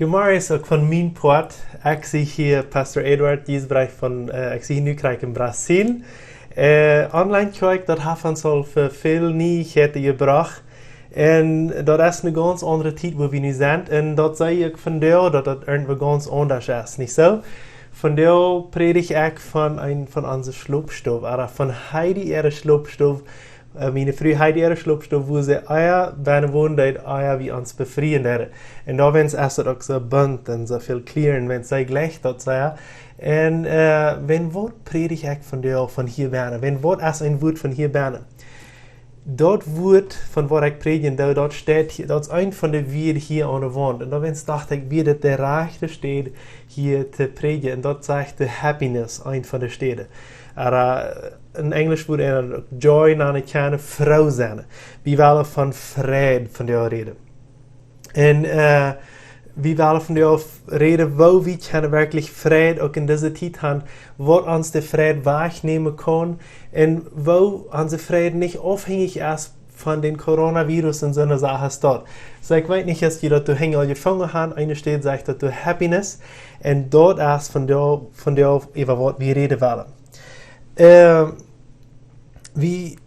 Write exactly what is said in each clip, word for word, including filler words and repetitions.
Goodemorjes, uk von mien Poat. Ekj sie hia Pastor Edward Giesbrecht von, äh, ekj sie hia nu krakjt en Brasil. Äh, Online Kjoakj, daut haft ons aul fa väl Nieichkjeiten jebrocht. Un daut es eene gaunz aundre Tiet, wua wie nu sent. Un daut see ekj vondoag, daut daut irjentwoo gaunz aundasch es, nich soo? Vondoag prädj ekj von een von onse Schlopstow, ooda von Heidi äare Schlopstow, äh, miene Fru Heidi äare Schlopstow, wua see ea bennen wonen deed, ea wie ons befrieen deeden. Un doawäajen es daut uk soo bunt un soo väl Kjlieren, wiels see jlikjt daut sea. Un, äh, wan waut prädj ekj vondoag von hia bennen? Wan waut es een Wuat von hia bennen? Daut Wuat von waut ekj prädjen doo, daut steit hia, daut es eent von de Wieed hia aun de Waunt. Un doawäajen docht ekj, wia dit de rajchte Städ hia to prädjen. Un daut sajcht de happiness, eent von de Städen. Ooda, äh, en Enjlisch wudd eena joy nanen kjennen, froo sennen. Wie wellen von Fräd vondoag räden. Un, äh, wie wellen vondoag räden, woo wie kjennen werkjlich Fräd uk en dise Tiet haben, waut ons de Fräd wajchnämen kaun un woo onse Fräd nich aufhenjich es von dän Coronavirus un soone Sachen es daut. Soo, ekj weet nich, aus jie daut doa hinjen aul jefungen haben, eene Städ sajcht daut doa happiness, un daut es vondoag, vondoag äwa waut wie räden wellen. Äh, wie,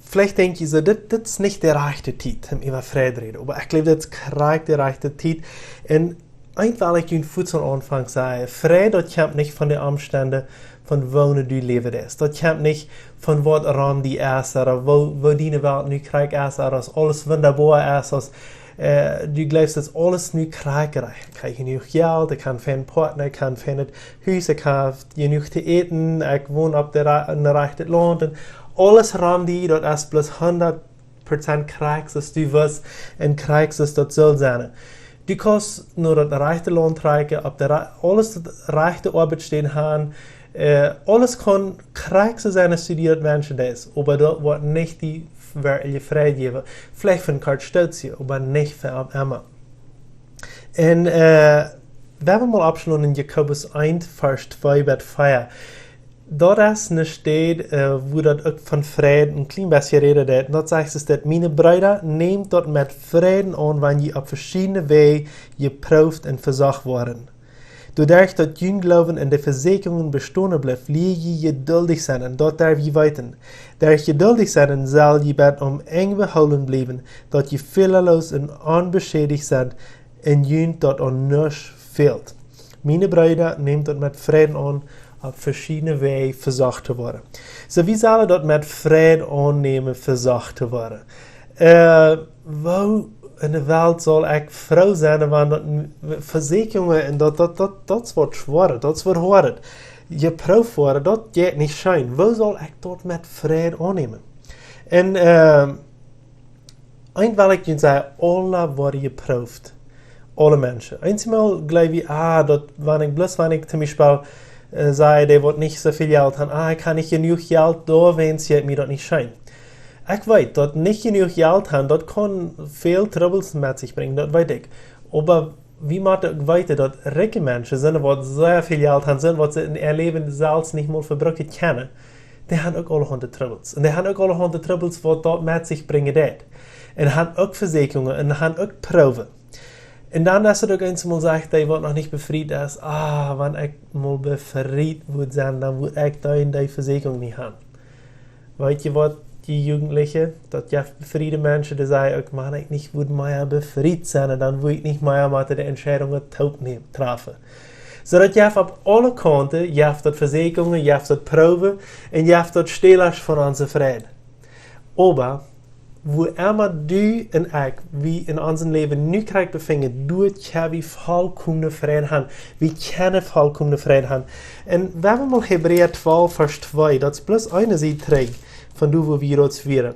veleicht denkj jie soo, dit, dit es nich de rajchte Tiet, om äwa Fräd to räden. Oba ekj jleew, dit es krakjt de rajchte Tiet. Un eent well ekj junt fuaz aum Aunfank sajen, Fräd, daut kjemt nich von de Omstend von woo du läwen deist. Daut kjemt nich von waut rom die es, ooda woo, woo diene Welt nu krakjt es, ooda aus aules wundaboa es, aus, äh, du jleefst, daut aules nu krakjt es. Ekj hab jenuach Jelt, ekj hab een feinen Partner, ekj hab een feinet Hus, ekj hab jenuach to äten, ekj won opp de Ra-, en de rajchte Launt. Un aules rom die, daut es bloos hundat Prozent krakjt soo aus du west un krakjt soo aus daut saul sennen. Du kaust no daut rajchte Launt trakjen, opp de ra-, aules daut rajchte Oabeitsstäd haben, äh, aules kaun krakjt soo sennen aus du die daut wenschen deist, oba daut woat nich die werkjliche Fräd jäwen. Veleicht fa een kort Stootje, oba nich fa emma. Un, äh, wie wellen mol aufschluten en Jakobus eent, Varsch twee bat vea. Daut es eene Städ, äh, wua daut uk von Fräd een kjlien bät jerät woat. Un daut sajcht es daut: Miene Breeda, nämt daut met Fräd aun, wan jie opp veschiedne Wäaj jeprooft un vesocht woaren. Doaderch daut jun Gloowen en de Vesieekjungen bestonen blift, lia jie jeduldich sennen, un daut derw jie weeten. Derch jeduldich sennen sell jie bat aum Enj behoolen bliewen, daut jie fälaloos un onbeschädicht sent un junt daut aun nuscht fält. Miene Breeda, nämt daut met Fräd aun, opp veschiedne Wäaj vesocht to woaren. Soo, wie sellen daut met Fräd aunnämen, vesocht to woaren. Äh, woo en de Welt saul ekj froo sennen, wan daut n-, Vesieekjungen un daut, daut, daut, daut es waut schwoa, daut es waut hoat. Jeprooft woaren, daut jeit nich scheen. Woo saul ekj daut met Fräd aunnämen? Un, äh, eent well ekj junt sajen, aula woaren jeprooft. Aule Menschen. Eensjemol jleew wie, ah, daut, wan ekj, bloos wan ekj toom Biespel, äh, saj, dee waut nich soo väl Jelt haben, ah, ekj hab nich jenuach Jelt, doawäajen jeit mie daut nich scheen. Ekj weet, daut nich jenuach Jelt haben, daut kaun väl Trubbels met sikj brinjen, daut weet ekj. Oba wie motten uk weeten, daut rikje Menschen sent, waut sea väl Jelt haben, sent, waut see en äa Läwen selfst nich mol vebruken kjennen. Dee haben uk aulahaunt Trubbels. Un dee haben uk aulahaunt Trubbels, waut daut met sikj brinjen deit. Un haben uk Vesieekjungen un haben uk Proowen. Un dan, aus et uk eensjemol sajcht, dee waut noch nich befriet es, ah, wan ekj mol befriet wudd sennen, dan wudd ekj dee, dee Vesieekjunk nich haben. Weet jie waut, jie Jugendliche, daut jeft befriede Menschen, dee sajen uk: Wan ekj nich wudd mea befriet sennen, dan wudd ekj nich mea motten de Entscheidungen toop näm-, trafen. Soo daut jeft opp aule Kaunten, jeft daut Vesieekjungen, jeft daut Proowen un jeft daut Stälasch von onse Fräd. Oba wua emma du un ekj, wie en onsen Läwen nu krakjt befinjen, doa kjenn wie vollkomne Fräd haben. Wie kjennen vollkomne Fräd haben. Un wie wellen mol Hebräa twalf, Varsch twee, daut es bloos eene Sied trigj von doa, wua wie jrod wieren.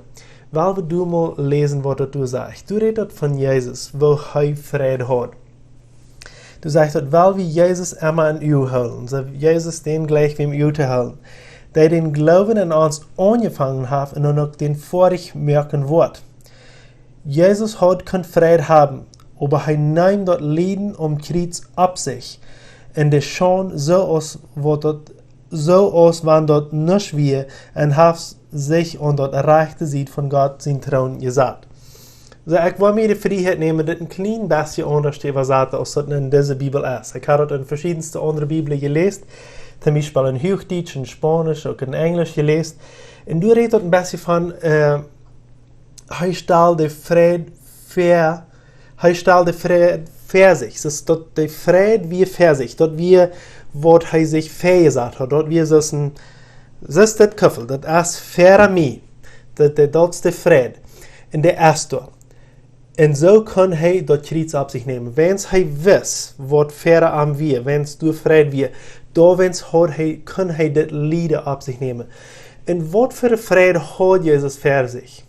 Well wie doa mol läsen, waut daut doa sajcht. Doa rät daut von Jesus, woo hee Fräd haud. Doa sajcht daut, well wie Jesus emma em Uag hoolen. Soo Jesus, dän jlikj wie em Uag to hoolen. Dee dän Gloowen en ons aunjefongen haft un dan uk dän foadich moaken woat. Jesus haud kunt Fräd haben, oba hee neem daut Lieden aum Kjriez opp sikj. Un de Schaund, soo aus waut daut, soo aus wan daut nuscht wia, un haft sikj aun daut rajchte Sied von Gott sien Troon jesat. Soo, ekj wull mie de Frieheit nämen, dit een kjlien bät aundasch to äwasaten, aus daut en dise Bibel es. Ekj hab daut en veschiedne aundre Bibeln jeläst, toom Biespel en Huachdietsch, en Spaunisch, uk en Enjlisch jeläst. Un doa rät daut een bät von, äh, hee stald de Fräd ver, hee stald de Fräd ver sikj. Soo daut de Fräd wia ver sikj, daut wia, waut hee sikj verjesat haud, daut wia soo een, soo daut Kuffel, daut es ver mie, daut, daut, daut es de Fräd. Un dee es doa. Un soo kunn hee daut Kjriez opp sikj nämen. Wiels hee wist, waut ver am wia, wiels doa Fräd wia, doawäajen haud hee, kunn hee dit Lieden opp sikj nämen. Un waut fa Fräd haud Jesus ver sikj?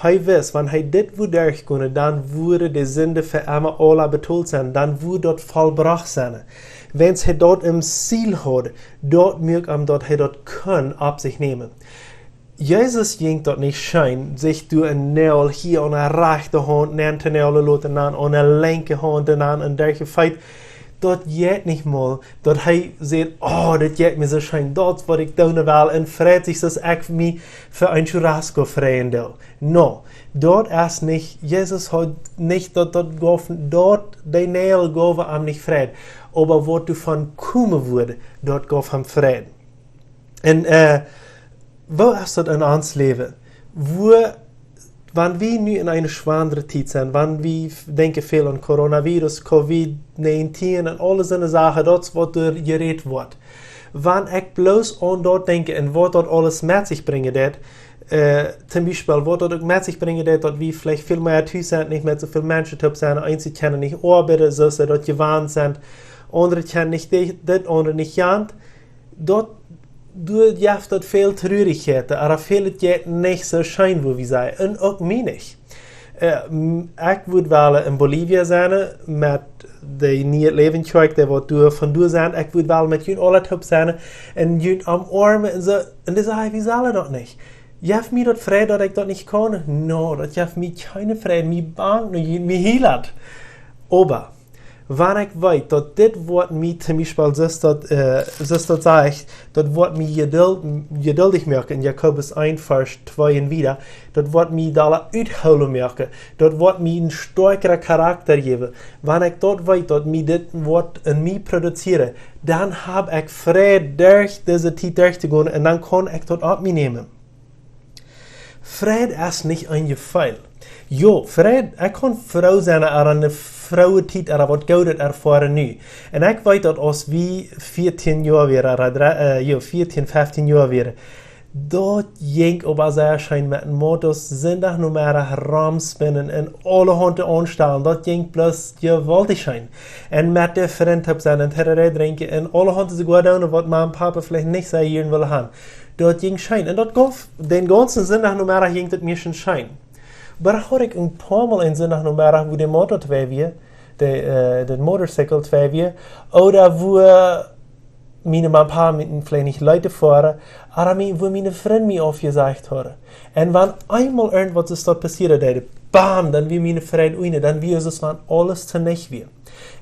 Hee wist, wan hee dit wudd derchgonen, dan wudd de Sind fa emma aula betolt sennen, dan wudd daut vollbrocht sennen. Wiels hee daut em Ziel haud, daut muak am, daut hee daut kunn opp sikj nämen. Jesus jinkj daut nich scheen, sikj doa een Noagel hia aun de rajchte Haunt nenn to noaglen loten, dan aun de linkje Haunt un dan aun de Feet. Daut jeit nich mol, daut hee sajcht: "Oh, dit jeit mie soo scheen, daut es waut ekj doonen well", un freit sikj, soo aus ekj mie fa een Churrasco freien doo. No, daut es nich, Jesus haud nich daut, daut jeef, daut, dee Noagel jeewen am nich Fräd. Oba waut doavon komen wudd, daut jeef am Fräd. Un, äh, woo es daut en ons Läwen? Woo, wan wie nu en eene schwoare Tiet sent, wan wie f-, denkjen väl aun Coronavirus, Covid nineteen un aule soone Sachen, daut es waut doa jerät woat. Wan ekj bloos aun daut denkj un waut daut aules met sikj brinjen deit, äh, toom Biespel, waut daut uk met sikj brinjen deit, daut wie veleicht väl mea tus sent, nich met soo väl Menschen toop sent, eenje kjennen nich oabeiden, soo aus see daut jewant sent, aundre kjennen nich dit, dit, aundre nich jant, daut, doa jeft daut väl Trurichkjeit, oba väl, et jeit nich soo scheen, woo wie sajen. Un uk mie nich. Äh, m-, ekj wudd wellen en Bolivia sennen, met de Niee Läwen Kjoakj, dee waut doa von doa sent. Ekj wudd wellen met junt aula toop sennen un junt omoarmen un soo. Un dee sajen: "Wie sellen daut nich." Jeft mie daut Fräd, daut ekj daut nich kaun? No, daut jeft mie kjeene Fräd, mie bangt no junt, mie hilt. Oba wan ekj weet, daut dit woat mie toom Biespel, soo aus daut, äh, soo aus daut sajcht, daut woat mie jeduld-, jeduldich moaken, en Jakobus eent, Varsch twee un wieda, daut woat mie dolla uthoolen moaken, daut woat mie een stoakjren Charakta jäwen. Wan ekj daut weet, daut mie dit woat en mie produzieren, dan hab ekj Fräd, derch dise Tiet derchtogonen, un dan kaun ekj daut opp mie nämen. Fräd es nich een Jefeel. Jo, Fräd, ekj kaun froo sennen, oba eene frooe Tiet, oba waut Goodet erfoaren nu. Un ekj weet, daut aus wie vieetieen Joa wieren, oba dre-, äh, jo, vieetieen, feftieen Joa wieren, daut jinkj oba sea scheen met Motos, Sindach Nomeddach romspinnen un aulahaunt aunstalen. Daut jinkj bloos jewaultich scheen. Un met de Frind toop sennen un Tereré drinkjen un aulahaunt soogoa doonen, waut Mame un Pape veleicht nich sea jieren wullen haben. Daut jinkj scheen. Un daut jeef, dän gaunzen Sindach Nomeddach jinkj daut mie scheen. Oba haud ekj een poa Mol een Sindach Nomeddach, wua de Moto twei wia, de, äh, de Motorcycle twei wia, ooda wua miene Mame un Pape mie veleicht nich leeten foaren, oba mie, wua miene Frind mie aufjesajcht hauden. Un wan eemol irjentwaut es daut passieet, dan, bam, dan wia miene Fräd unjen, dan wia soo aus wan aules tonicht wia.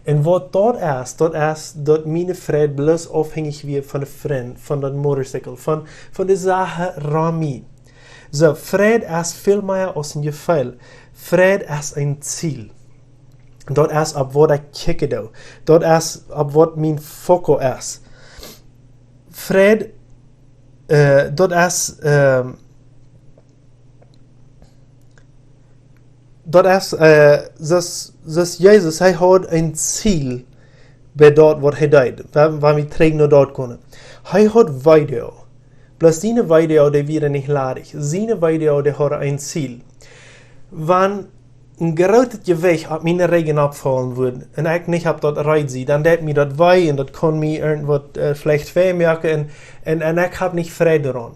Un waut daut es, daut es daut miene Fräd bloos aufhenjich wia von de Frind, von daut Motorcycle, von, von de Sachen rom mie. Soo, Fräd es väl mea aus een Jefeel. Fräd es een Ziel. Daut es opp waut ekj kjikjen doo. Daut es opp waut mien Fokus es. Fräd, äh, daut es, ähm, daut es, äh, soo aus, soo aus Jesus, hee haud een Ziel bie daut, waut hee deed. Wan, wan wie trigj no daut komen. Hee haud Weedoag. Bloos siene Weedoag, dee wieren nich ladich. Siene Weedoag, dee hauden een Ziel. Wan een grootet Jewicht opp mienen Rigjen auffaulen wudd un ekj nich opp daut reed sie, dan deit mie daut wee un daut kaun mie irjentwaut, äh, veleicht wee moaken un, un, un ekj hab nich Freid doaraun.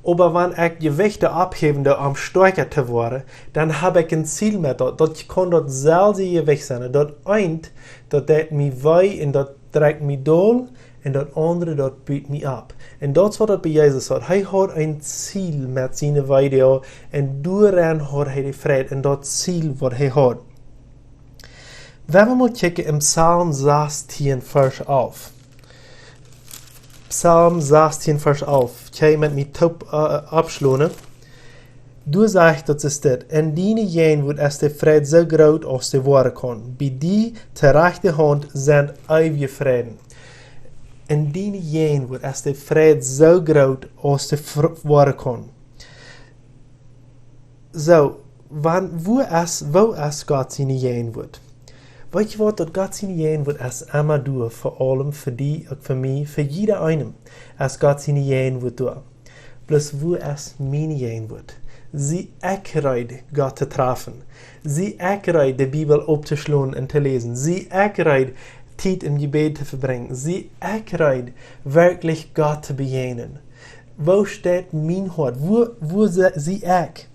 Oba wan ekj Jewichten oppheewen doo, om stoakja to woaren, dan hab ekj een Ziel met daut. Daut kaun daut selwje Jewicht sennen. Daut eent, daut deit mie wee un daut drekjt mie dol, un daut aundre, daut but mie opp. Un daut es waut daut bie Jesus haud. Hee haud een Ziel met siene Weedoag, un doaraun haud hee de Freid, un daut Ziel waut hee haud. Wan wie mol kjikjen en Psalm sastieen, Varsch alf. Psalm sastieen, Varsch alf. Kjenn jie met mie toop, äh, oppschlonen. Du sajchst, daut es dit: "En diene Jäajenwuat es de Fräd soo groot aus dee woaren kaun. Bie die to rajchte Haunt sent eewje Fräden." En diene Jäajenwuat es de Fräd soo groot aus dee fr- woaren kaun. Soo, wan, wua es, wua es Gott siene Jäajenwuat? Weetst du waut, daut Gott siene Jäajenwuat es emma doa, fa aulem, fa die, uk fa mie, fa jieda eenem es Gott siene Jäajenwuat doa. Bloos wua es miene Jäajenwuat? Sie ekj reed, Gott to trafen? Sie ekj reed, de Bibel opptoschlonen un to läsen? Sie ekj reed, Tiet em Jebäd to vebrinjen? Sie ekj reed, werkjlich Gott to bejäajnen? Wua steit mien Hoat? Wua, wua se- sie ekj?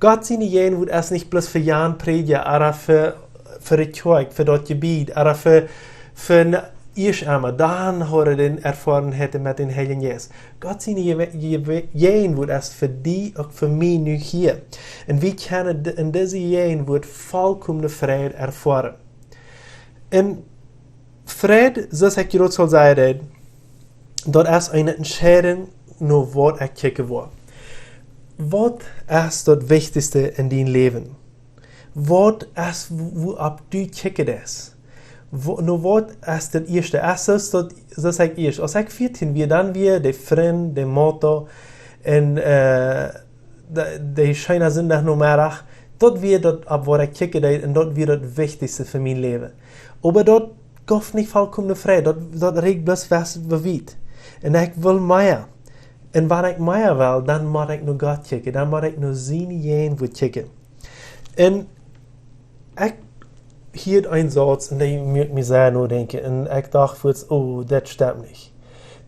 Gott siene Jäajenwuat es nich bloos fa jan Prädja, ooda fa, fa de Kjoakj, fa daut Jebäd, ooda fa, fa een Iesch emol, dan haud hee de Erfoarenheit met dän Heiljen Jeist. Gott siene Jä- Jä- Jäajenwuat es fa die, uk fa mie nu hia. Un wie kjennen d- en dise Jäajenwuat volkomne Fräd erfoaren. Un Fräd, soo aus ekj jrod aul säd, daut es eene Entscheidunk, no waut ekj kjikjen well. Waut es daut Wichtichste en dien Läwen? Waut es, wua- wua opp du kjikjen deist? Wua- no waut es daut ieeschte? Es daut, daut es ieescht, aus ekj vieetieen wia, dan wia de Frind, de Moto un, äh, de, de scheene Sindach Nomeddach, daut wia daut, opp waut ekj kjikjen deed, un daut wia daut Wichtichste fa mien Läwen. Oba daut jeef nich volkomne Fräd, daut, daut rieekjt bloos wes bewiet. Un ekj well mea. Un wan ekj mea well, dan mott ekj no Gott kjikjen, dan mott ekj no siene Jäajenwuat kjikjen. Un ekj hieed een Sauz un dee muak mie sea nodenkjen. Un ekj docht fuaz: "Oh, daut stemt nich."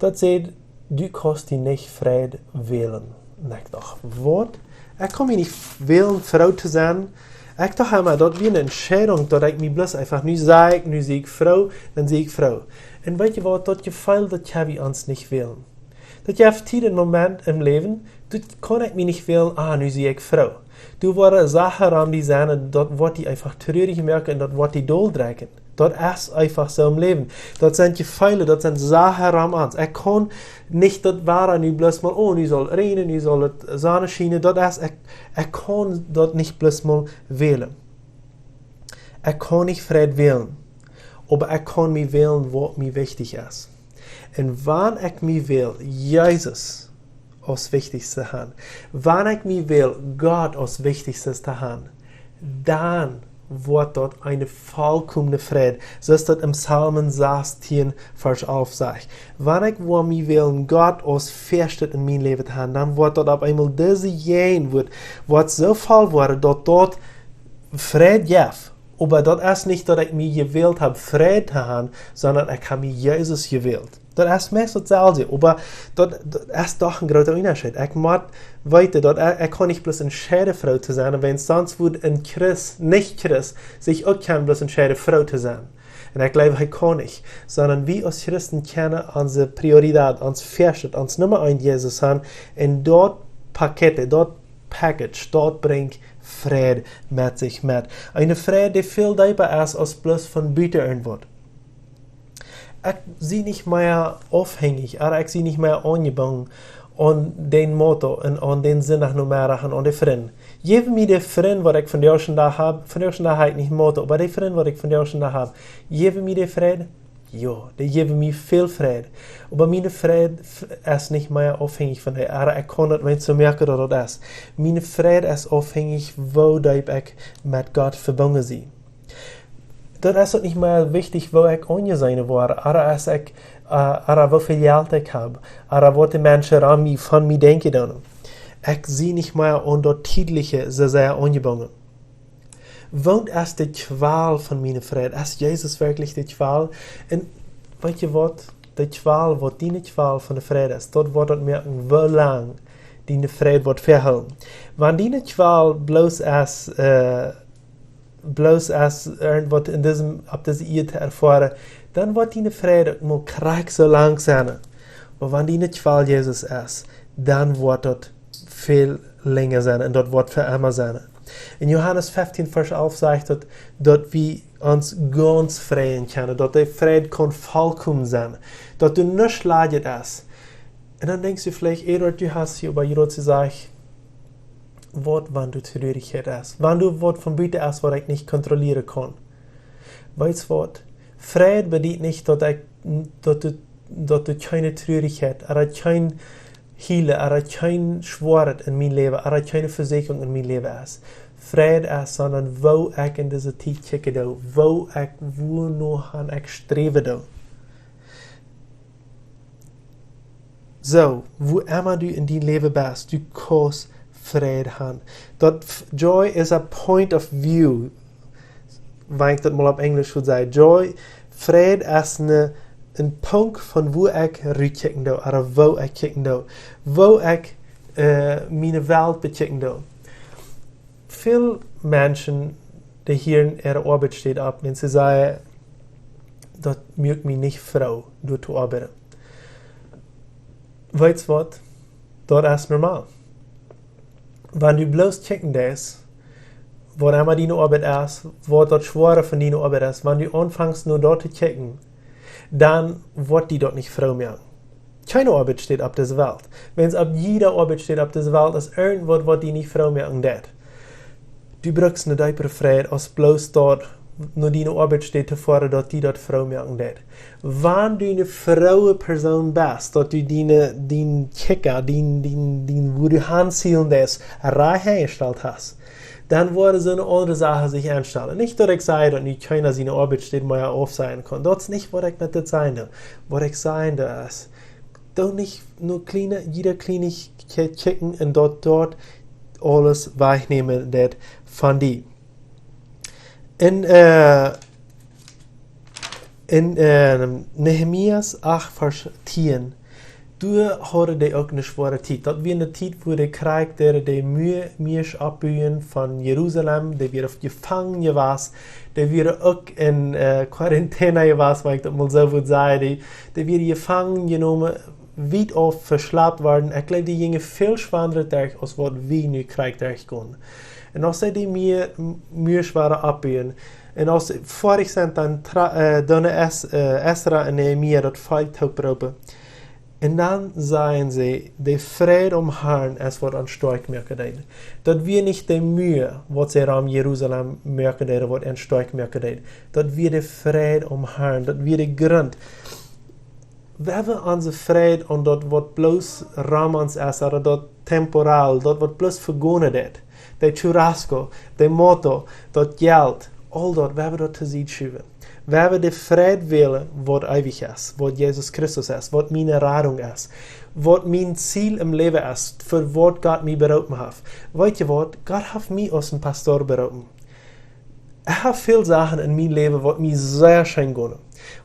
Daut säd: "Du kaust die nich Fräd wälen." Un ekj docht: "Waut? Ekj kaun mie nich wälen, froo to sennen?" Ekj docht emma, daut wia eene Entscheidunk, daut ekj mie bloos eefach, nu saj ekj, nu sie ekj froo, dan sie ekj froo. Un weetst du waut, daut Jefeel, daut kjenn wie ons nich wälen. Daut jeft Tieden, Momenten em Läwen, daut kaun ekj mie nich wälen, ah, nu sie ekj froo. Doa woaren Sachen rom die sennen, daut woat die eefach truarich moaken un daut woat die dooldrekjen. Daut es eefach soo em Läwen. Daut sent Jefeele, daut sent Sachen rom ons. Ekj kaun nich daut woaren nu bloos mol, oh, nu saul et räajnen, nu saul et Sonn schienen. Daut es, ekj, ekj kaun daut nich bloos mol wälen. Ekj kaun nich Fräd wälen, oba ekj kaun mie wälen, waut mie wichtich es. Un wan ekj mie wäl, Jesus aus Wichtichstet to han, wan ekj mie wäl, Gott aus Wichtichstet to han, dan woat daut eene volkomne Fräd, soo aus daut em Psalm sastieen, Varsch alf sajcht. Wan ekj woa mie wälen, Gott aus Ieeschtet en mien Läwen to han, dan woat daut opp eemol dise Jäajenwuat, woat soo voll woaren, daut daut Fräd jeft. Oba daut es nich, daut ekj mie jewält hab, Fräd to han, sonda ekj hab mie Jesus jewält. Daut es meist daut selwje, oba daut, daut es doch een groota Unjascheet. Ekj mott weeten, daut ekj, ekj kaun nich bloos entscheiden, froo to sennen, wiels sonst wudd een Christ, nich Christ, sikj uk kjennen bloos entscheiden, froo to sennen. Un ekj jleew, hee kaun nich. Sonda wie aus Christen kjennen onse Priorität, ons Ieeschtet, ons Numma eent Jesus han, un daut Paket, daut Package, daut brinjt Fräd met sikj met. Eene Fräd, dee väl deepa es aus bloos von buten irjentwaut. Ekj sie nich mea aufhängich, ooda ekj sie nich mea aunjebungen aun dän Moto un aun dän Sindach Nomeddach un aun de Frind. Jeff mie de Frind, waut ekj vondoag dän Dach hab, vondoag dän Dach hab ekj nich Moto, oba de Frind, waut ekj vondoag dän Dach hab, jeff mie de Fräd, jo, dee jewen mie väl Fräd. Oba miene Fräd f- es nich mea aufhängich von dee. Ooda ekj kaun daut nich soo moaken, daut daut es. Miene Fräd es aufhängich, woo deep ekj met Gott vebungen sie. Daut es uk nich mea wichtich, woo ekj aunjeseenen woa, ooda aus ekj, äh, ooda woo väl Jelt ekj hab, ooda waut de Menschen aun mie, von mie denkjen doonen. Ekj sie nich mea aun daut Tietliche soo sea aunjebungen. Waut es de Kjwal von miene Fräd? Es Jesus werkjlich de Kjwal? Un weetst du waut? De Kjwal, waut diene Kjwal von de Fräd es, daut woat daut moaken, woo lang diene Fräd woat vehoolen. Wan diene Kjwal bloos es, äh, bloos es irjentwaut en dise, opp dise Ieed to erfoaren, dan woat diene Fräd uk mau krakjt soo lang sennen. Oba wan diene Kjwal Jesus es, dan woat daut väl lenja sennen un daut woat fa emma sennen. En Johanes fieftieen, Varsch alf sajcht daut, daut wie ons gaunz freien kjennen, daut de Fräd kaun volkomen sennen, daut doa nuscht ladich es. Un dan denkjst du veleicht, Eduard, du hast hia bie Jeroen jesajcht, Waut, wan du Trurichkjeit hast? Wan du waut von buten hast, waut ekj nich kontrollieren kaun? Weetst waut? Freid bediet nich, daut ekj, daut du, daut du kjeene Trurichkjeit, ooda kjeen Hielen, ooda kjeen Schwoaret en mien Läwen, ooda kjeene Vesieekjunk en mien Läwen hast. Freid es, sonda woo ekj en dise Tiet kjikjen doo, woo ekj, wua no han ekj sträwen doo. Soo, wua emma du en dien Läwen best, du kaust Freid han. Daut f-, joy is a point of view. Wan ekj daut mol opp Enjlisch wudd sajen. Joy, Freid es een, een Punkt von wua ekj rutkjikjen doo, ooda woo ekj kjikjen doo. Woo ekj, äh, miene Welt bekjikjen doo. Väl Menschen, dee hieren äare Oabeitstäd opp, wan see sajen, daut moakt mie nich froo, doa to oabeiden. Weetst waut? Daut es normal. Wan du bloos kjikjen deist, waut emma diene Oabeit es, waut daut Schwoare von diene Oabeit es, wan du aunfangst no daut to kjikjen, dan woat die daut nich froo moaken. Kjeene Oabeitstäd opp dise Welt. Wan opp jiede Oabeitstäd opp dise Welt es irjentwaut, waut die nich froo moaken deit. Du brukst ne deepere Freid aus bloos daut no diene Oabeitstäd to foaren, daut die daut froo moaken deit. Wan du ne frooe Persoon best, daut du diene, dien Kjikja, dien, dien, dien, wua du han zielen deist, rajcht enjestalt hast, dan woaren soone aundre Sachen sikj enstalen. Nich daut ekj saj, daut nu kjeena siene Oabeitstäd mea aufsajen kaun. Daut es nich, waut ekj met dit sajen doo. Waut ekj sajen doo es, doo nich no kjliene, jieda Kjlienichkjeit kjikjen un daut doa aules wajchnämen deit von die. En, äh, en, äh, Nehemia acht Varsch tieen, doa hauden dee uk ne schwoare Tiet. Daut wia ne Tiet, wua de Krakjt derch de Mu-, Muaren oppbuen von Jerusalem, dee wieren jefangen jewast, dee wieren uk en, äh, Quarantäne jewast, wan ekj daut mol soo wudd sajen, dee, dee wieren jefangen jenomen, wiet auf veschlapt worden. Ekj jleew, dee jinjen väl schwandret derch aus waut wie nu krakjt derchgonen. Un aus see dee Mu-, Muaren wieren oppbuen, un aus see foadich sent, dan tra-, äh, doonen Es-, äh, Esra un Nehemia daut Volkj tooproopen. Un dan sajen see, de Freid aum Harn es waut ons stoakj moaken deed. Daut wia nich de Mua, waut see rom Jerusalem moaken deed, waut ons stoakj moaken deed. Daut wia de Freid aum Harn, daut wia de Grunt. Wan wie onse Freid aun daut, waut bloos rom ons es, ooda daut temporal, daut, waut bloos vegonen deit, de churrasco, de moto, daut Jelt, aul daut, wan wie daut to Sied schuwen. Wan wie de Freid wälen, waut eewich es, waut Jesus Christus es, waut miene Radunk es, waut mien Ziel em Läwen es, fa waut Gott mie beroopen haft. Weetst du waut? Gott haft mie aus een Pastor beroopen. Ekj hab väl Sachen en mien Läwen, waut mie sea scheen gonen.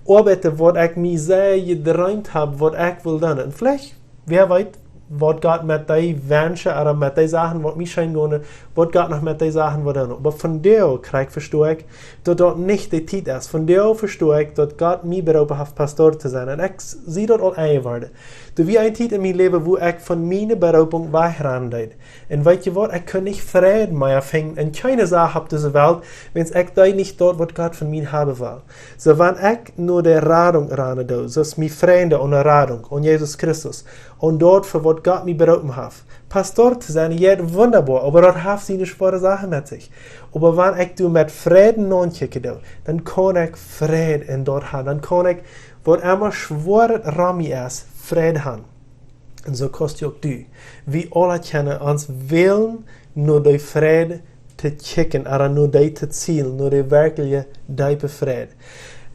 Oabeiten, waut ekj mie sea jedreemt hab, waut ekj well doonen. Un veleicht, wäa weet, waut Gott met dee Wenschen, ooda met dee Sachen, waut mie scheen gonen, waut Gott noch met dee Sachen well doonen. Oba vondoag kjrie ekj vestonen, daut daut nich de Tiet es. Vondoag vesto ekj, daut Gott mie beroopen haft, Pastor to sennen. Un ekj s-, sie daut aul enjeworden. Doa wia eene Tiet en mien Läwen, wua ekj von miene Beroopunk wajchrannen deed. Un weetst du waut? Ekj kunn nich Fräd mea finjen en kjeene Sach opp dise Welt, wan ekj deed nich daut, waut Gott von mie haben wull. Soo, wan ekj no de Radunk rannen deed, soo aus miene Frind aun de Radunk, aun Jesus Christus, un daut, fa waut Gott mie beroopen haft. Pastor to sennen, jo, wundaboa, oba daut haft siene schwoare Sachen met sikj. Oba wan ekj doa met Freid nopp kjikjen doo, dan kaun ekj Freid en daut haben. Dan kaun ekj, waut emma schwoa et rom mie es, Freid haben. Un soo kaust du uk doo. Wie aula kjennen ons wälen, no de Freid to kjikjen, ooda no dee to zielen, no de werkjliche deepe Freid.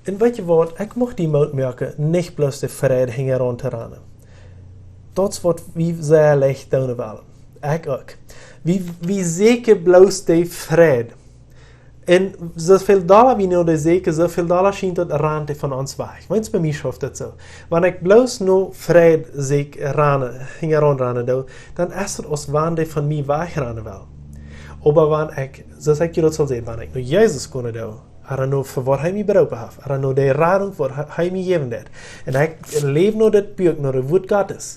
Un weetst du waut, ekj mucht die Moot moaken, nich bloos de Freid hinjaraun to rannen. Daut es waut wie sea leicht doonen wellen. Ekj uk. Wie, wie sieekjen bloos de Freid. Un soo väl dolla wie no dee sieekjen, soo väl dolla schient daut rant dee von ons wajch. Weens bie mie schauft daut soo. Wan ekj bloos no Freid sieekj rannen, hinjaraun rannen doo, dan es daut aus wan dee von mie wajchrannen well. Oba wan ekj, soo aus ekj daut saul sajen, wan ekj no Jesus gonen doo, ooda no fa waut hee mie beroopen haft, ooda no de Radunk waut hee, hee mie jäwen deed, un ekj läw no daut Buak, no daut Wuat Gottes,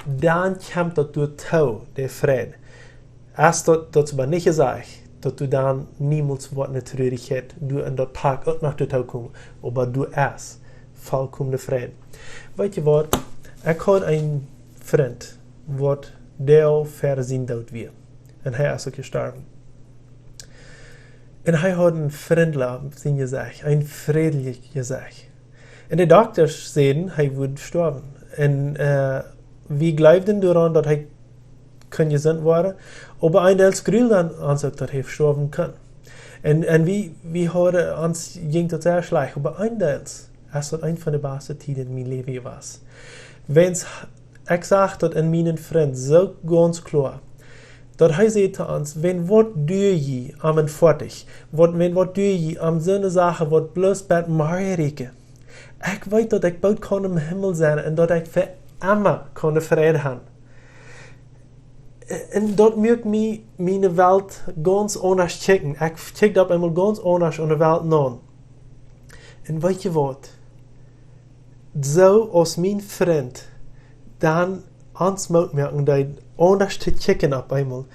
dan kjemt daut doatoo, de Freid. Es daut, daut es oba nich jesajcht, daut du dan niemols woascht ne Trurichkjeit, du en daut Pak uk noch doatoo komen, oba du hast vollkomne Freid. Weetst du waut? Ekj haud eenen Frint, waut doa ver sien Doot wia. Un hee es uk jestorwen. Un hee haud een Frint opp sien Jesecht, een frädlichet Jesecht. Un de Dokta säden, hee wudd stoawen. Un, äh, wie jleewden doaraun, daut hee kunn jesunt woaren, oba eendeels jleewden wie uk, daut hee stoawen kunn. Un, un wie, wie hauden ons, jinkj daut sea schlajcht, oba eendeels es daut eent von de baste Tieden en mien Läwen jewast. Wiels ekj sach daut en mienen Frint soo gaunz kloa, daut hee säd to ons: "Wan waut doo jie om een Foatich? Waut, wan waut doo jie om soone Sachen, waut bloos bat morjen rieekjen? Ekj weet, daut ekj boolt kaun em Himmel sennen un daut ekj fa emma kaun Fräd haben." Un daut muak mie, miene Welt gaunz aundasch kjikjen. Ekj kjikjt opp eemol gaunz aundasch aun de Welt no. Un weet jie waut? Soo aus mien Frint dan ons Moot moaken deed, aundasch to kjikjen opp eemol.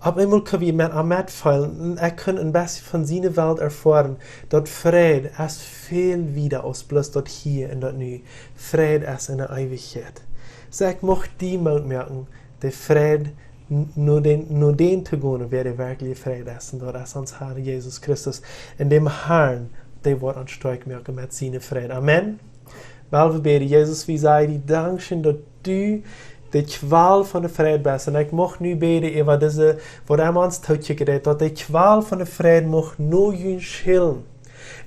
Opp eemol kunn wie met am metfeelen un ekj kunn een bät von siene Welt erfoaren, daut Fräd es väl wieda aus bloos daut Hia un daut Nu. Fräd es en de Eewichkjeit. Soo, ekj mucht die Moot moaken, de Fräd n-, no dän, no dän to gonen, wäa de werkjliche Fräd es. Un daut es ons Herr Jesus Christus. Un däm Herrn, dee woat ons stoakj moaken met sienen Fräd. Amen. Well wie bäden. Jesus, wie sajen die Dankscheen, daut du de Kjwal von de Fräd best. Un ekj mucht nu bäden äwa dise, waut emma ons tookjikjen deit, daut de Kjwal von de Fräd mucht no junt schillen.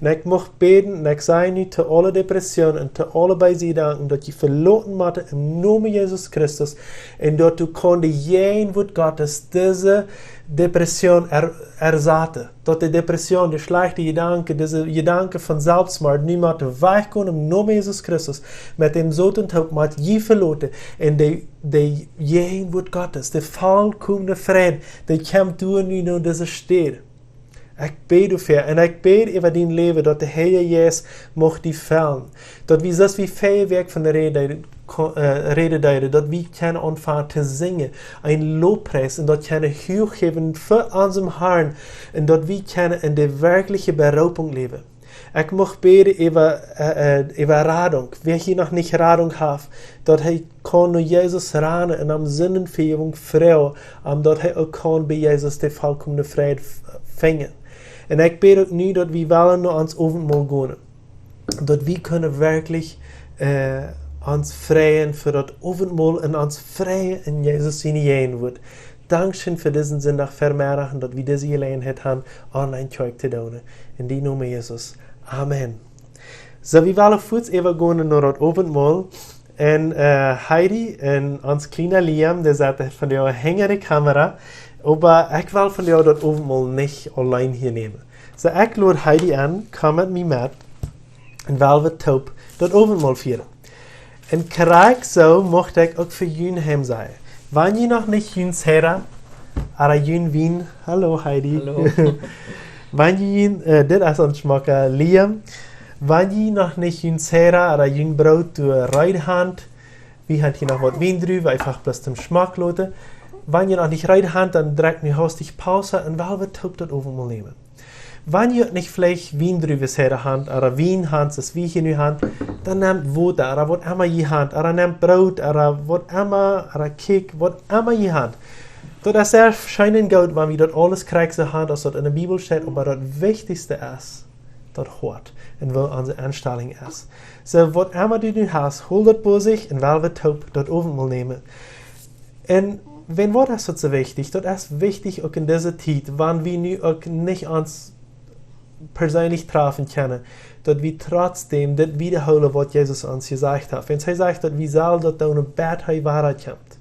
Un ekj mucht bäden, un ekj saj nu to aule Depression un to aule beese Jedanken, daut jie veloten motten em Nomen Jesus Christus, un daut du kaust de Jäajenwoat Gottes dise Depression er-, ersaten. Daut de Depression, de schlajchte Jedanken, dise Jedanken von Selfstmoat, nu mott wajchgonen em Nomen Jesus Christus, met däm Soton toop mott jie veloten, un de, de Jäajenwoat Gottes, de vollkomne Fräd, dee kjemt doa nu no dise Städ. Ekj bäd doafäa un ekj bäd äwa dien Läwen, daut de Herr Jesus mucht die fellen. Daut wie, soo aus wie väaje Wäakj von de Räd deeden, ko-, äh, räden deeden, daut wie kjennen aunfangen to sinjen, een Lofpries, un daut kjennen huach jäwen fa onsen Herrn, un daut wie kjennen en de werkjliche Beroopunk läwen. Ekj mucht bäden äwa, äh, äh, äwa Radunk. Wäa hia noch nich Radunk haft, daut hee kaun no Jesus rannen un om Sindenvejäwunk froagen, om daut hee uk kaun bie Jesus de vollkomne Fräd f-, finjen. Un ekj bäd uk nu, daut wie wellen no ons Owentmol gonen. Daut wie kjennen werkjlich, äh, ons freien fa daut Owentmol un ons freien en Jesus siene Jäajenwoat. Dankscheen fa disen Sindach Vemeddach un daut wie dise Jeläajenheit haben, online Kjoakj to doonen. En dien Nomen, Jesus. Amen. Soo, wie wellen fuaz äwagonen no daut Owentmol. Un, äh, Heidi un ons kjliena Liam, dee sent vondoag hinja de Kamera. Oba ekj well vondoag daut Owentmol nich auleen hia nämen. Soo, ekj lod Heidi aun, komm met mie met. Un well wie toop daut Owentmol fieren. Un krakjt soo mucht ekj uk fa junt heim sajen. Wan jie noch nich jun Seder, ooda jun Wien, hallo Heidi. Hallo. Wan jie, äh, dit es ons schmocka Liam. Wan jie noch nich jun Seder ooda jun Broot doa reed haben, wie haben hia noch waut Wiendruwen, eefach bloos toom Schmack loten. Wan jie noch nich reed haben, dan drekjt nu hastich Paus un well wie toop daut Owentmol nämen. Wan jie nich veleicht Wiendruwen haben, ooda Wien haben, soo aus wie hia nu haben, dan nämt Wota, ooda waut emma jie haben, ooda nämt Broot, ooda waut emma, ooda Kjieekj, waut emma jie haben. Daut es sea scheen un goot, wan wie daut aules krakjt soo haben, aus daut en de Bibel steit, oba daut Wichtichste es daut Hoat un woo onse Enstalunk es. Soo, waut emma du nu hast, hol daut bie sikj un well wie toop daut Owentmol nämen. Un wan, wuarom es daut soo wichtich? Daut es wichtich uk en dise Tiet, wan wie nu uk nich ons perseenlich trafen kjennen, daut wie trotzdäm dit wiedahoolen, waut Jesus ons jesajcht haft. Wan hee sajcht, daut wie sellen daut doonen, bat hee wada kjemt.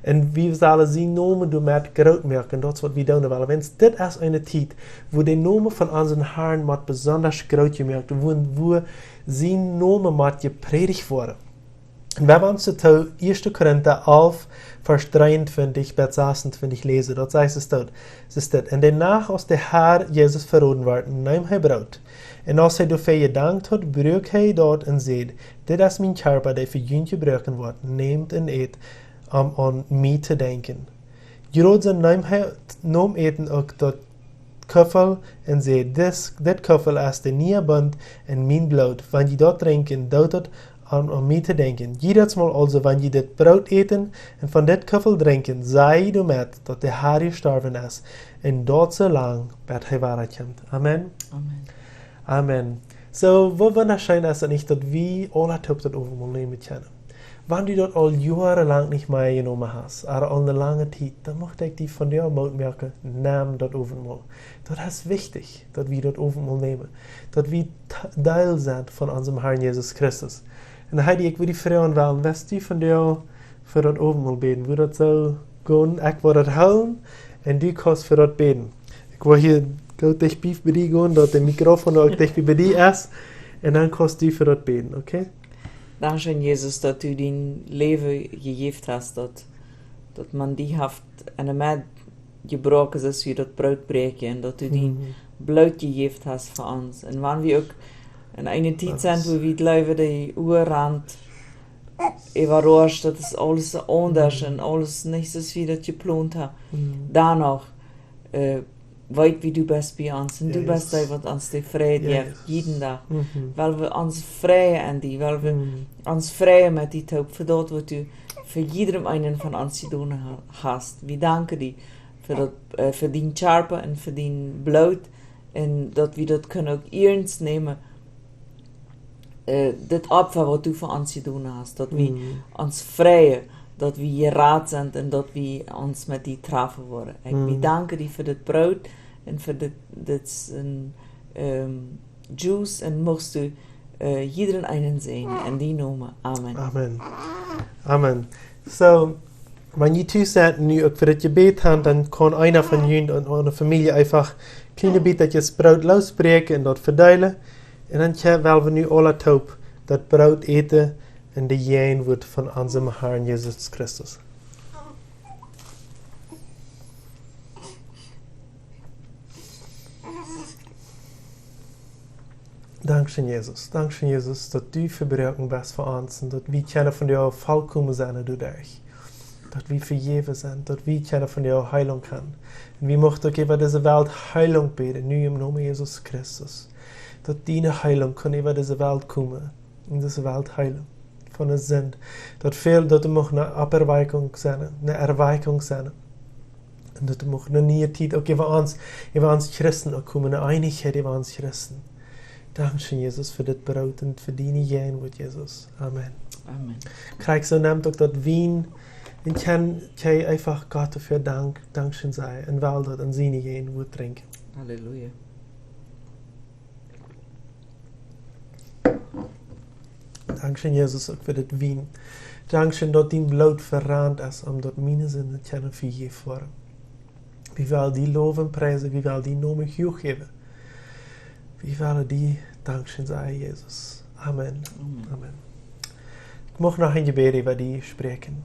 Un wie sellen sienen Nomen doamet groot moaken, daut es, waut wie doonen wellen. Wan dit es eene Tiet, wua de Nomen von onsen Herrn mott besonda groot jemoakt, wua, wua sien Nomen mott jeprädicht woaren. Wan wie ons to Ieeschte Korinta alf, Varsch dreeuntwintich bat sasuntwintich läsen, daut sajcht soo, daut es dit: "En de Nacht, aus de Herr Jesus veroden wort, neem hee Broot. Un aus hee doafäa jedankt haud, bruak hee daut un säd: Dit es mien Kjarpa, dee fa junt jebroaken woat. Nämt un ät, om aun mie to denkjen." Jrod soo neem hee, nom Äten uk daut Kuffel un säd: "Dis, dit Kuffel es de niee Bunt en mien Bloot. Wan jie daut drinkjen, doot daut om, om mie to denkjen. Jiedatsmol aulsoo, wan jie dit Broot äten un von dit Kuffel drinkjen, saj jie doamet, daut de Herr jestorwen es, un daut soo lang, bat hee wadakomt. Amen. Amen. Amen. Soo, woo wundascheen es daut nich, daut wie aula toop daut Owentmol nämen kjennen? Wan du daut aul joarenlang nich mea jenomen hast, ooda aul eene lange Tiet, dan mucht ekj die vondoag Moot moaken, nemm daut Owentmol. Daut es wichtich, daut wie daut Owentmol nämen. Daut wie t-, Deel sent von onsen Herrn Jesus Christus. Un Heidi, ekj wudd die froagen wellen, wurscht du vondoag fa daut Owentmol bäden? Wudd daut soo gonen? Ekj woa daut hoolen un du kaust fa daut bäden. Ekj woa hia goot dicht bie, bie die gonen, daut de Mikrofon uk dicht bie, bie die es. Un dan kaust du fa daut bäden, okay? Dankscheen, Jesus, daut du dien Läwen jejäft hast, daut, daut maun die haft enne Med jebroaken, soo aus wie daut Broot bräakjen, un daut du dien Mhm. Bloot jejäft hast fa ons. Un wan wie uk en eene Tiet Yes. sent, wua wie jleewen, de Uacht äwarascht, daut es aules soo aundasch Mhm. un aules nich soo aus wie daut jeplont haben. Mhm. Dennoch, äh, weet wie, du best bie ons un du Yes. best dee, waut ons de Fräd Yes. jeft, jieden Dach. Mhm. Wiels wie ons freien aun die, wiels wie Mhm. ons freien met die toop fa daut, waut du fa jiedem eenen von ons jedonen ha-, hast. Wie danken die fa daut, äh, fa dien Kjarpa un fa dien Bloot un daut wie daut kjennen uk iernst nämen, äh, dit Opfa, waut du fa ons jedonen hast, daut wie Mhm. ons freien, daut wie jerat sent un daut wie ons met die trafen woaren. Ekj, wie Mhm. danken die fa dit Broot un fa dit, dit es een, ähm, Juice un muchst du, äh, jiedem eenen säajnen. En dien Nomen. Amen. Amen. Amen. Soo, wan jie tus sent, nu uk fa dit Jebäd haben, dan kaun eena von junt un eene Famielje eefach kjliene Bät daut Broot loosbräakjen un daut vedeelen. Un dan kje-, well wie nu aula toop daut Broot äten un de Jäajenwoat von onsen Herrn Jesus Christus. Dankscheen, Jesus. Dankscheen, Jesus, daut du vebroaken best fa ons un daut wie kjennen vondoag volkomen sennen doaderch. Daut wie vejäft sent, daut wie kjennen vondoag Heilunk haben. Un wie muchten uk äwa dise Welt Heilunk bäden, nu em Nomen Jesus Christus. Daut diene Heilunk kunn äwa dise Welt komen un dise Welt heelen von de Sind. Daut fält, daut doa mucht eene Operweckung sennen, eene Erweckung sennen. Un daut doa mucht eene niee Tiet uk äwa ons, äwa ons Christen uk komen, eene Eenichkjeit äwa ons Christen. Dankscheen, Jesus, fa dit Broot un fa diene Jäajenwoat, Jesus. Amen. Amen. Krakjt soo nemt uk daut Wien un kjenn, kjenn eefach Gott doafäa Dank, Dankscheen sajen un well daut en siene Jäajenwoat drinkjen. Halleluja. Dankscheen, Jesus, uk fa dit Wien. Dankscheen, daut dien Bloot verant es, om daut miene Sinden kjennen vejäft woaren. Wie well die lowen un priesen, wie well dien Nomen huach jäwen. Wie well die Dankscheen sajen, Jesus. Amen. Amen. Amen. Ekj mucht noch een Jebäd äwa die spräakjen.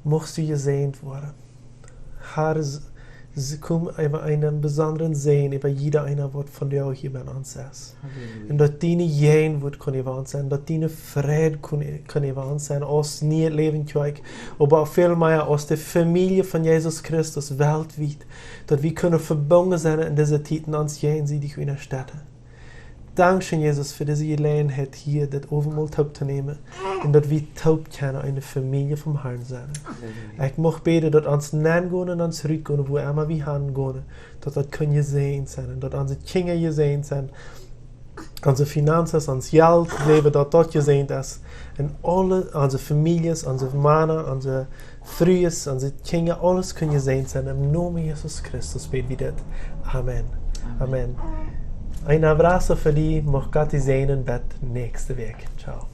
Muchst du jesäajent woaren. Herr, s-, s-, komm äwa eenen besondren Säajen äwa jieda eena, waut vondoag hia bie ons es. Halleluja. Un daut diene Jäajenwoat kunn äwa ons sennen, daut diene Fräd kunn, kunn äwa ons sennen, aus Niee Läwen Kjoakj, oba väl mea aus de Famielje von Jesus Christus weltwiet, daut wie kjennen vebungen sennen en dise Tiet un ons jäajensiedich unjastetten. Dankscheen, Jesus, fa dise Jeläajenheit hia, dit Owentmol toop to nämen un daut wie toop kjennen eene Famielje vom Herrn sennen. Halleluja. Ekj mucht bäden, daut ons Nengonen un ons Rutgonen, wua emma wie han gonen, daut daut kunn jesäajent sennen un daut onse Kjinja jesäajent sent, onse Finanzen, ons Jelt, Läwen, daut daut jesäajent es. Un aule, onse Famieljes, onse Mana, onse Frues, onse Kjinja, aules kunn jesäajent sennen. Em Nomen Jesus Christus bäd wie dit. Amen. Amen. Amen. Een abrazo fa die, mucht Gott die säajnen, bat näakjste Wäakj. Ciao.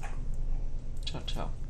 Ciao, ciao.